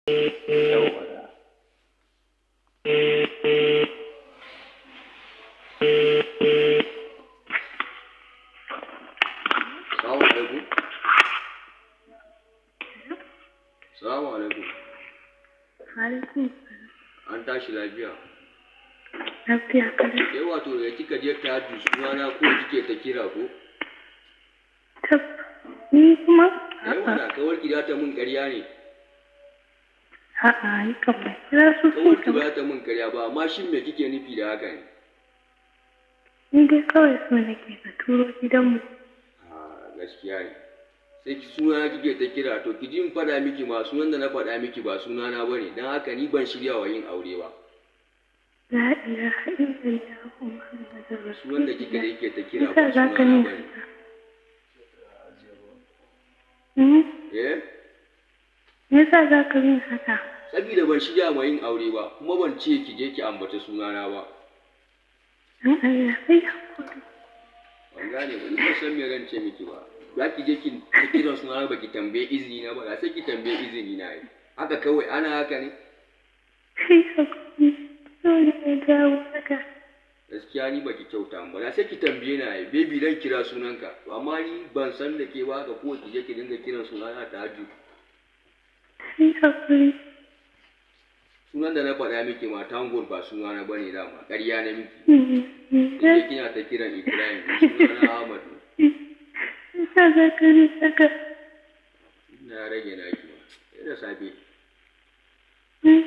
Yawwa. Salamu alaikum. Salamu alaikum. Alaikum. An tashi lafiya. Lafiya kalau. Sai wato da kika je ta hajji sunana ko kike ta kira ko? Tab. Ni kuma? Eh A'a. wannan kawar ki ta mun ƙarya ne. A'a, ni kan ban kira su Kawar ki ba. ba ta mun ƙarya ba amma shin me kike nufi da haka ne? Ni dai kawai so nake ka turo gidanmu. Ah gaskiya ne. Sai ki sunana kike ta kira to ki ji in faɗa miki ma sunan da na faɗa miki ba sunana bane dan haka ni ban shirya wa yin aure ba. La ilaha illallah Muhammadur Sunan da kika da Rasulullah. kike ta kira Yasa ba za ka sunana min bane. haka? Hmm? Eh? Me yasa za ka min haka? Sabida ban shirya ma yin aure ba kuma ban ce ki je ki ambata sunana ba. Dan Allah kai hakuri. Ban gane ba, ni ban san me zan ce miki ba. Za ki je ki ta kiran sunana ba ki tambaye izini na ba, da sai ki tambaye izini na yi. Haka kawai ana haka ne? Kai hakuri. Dole ne jawo haka. Gaskiya ni baki kyauta min ba, da sai ki tambaye na yi, baby zan kira sunanka. To amma ni ban san da ke ba haka ko ki je ki dinga kiran sunana ta hajju. Kai hakuri. Sunan da na faɗa miki ma Tangon ba sunana ba ne dama, ƙarya na miki. Hmm. Ki je kina ta kiran Ibrahim, sunana Ahmad ne. Me yasa za ka min haka? Na rage naki ma. Sai da safe. Hmm.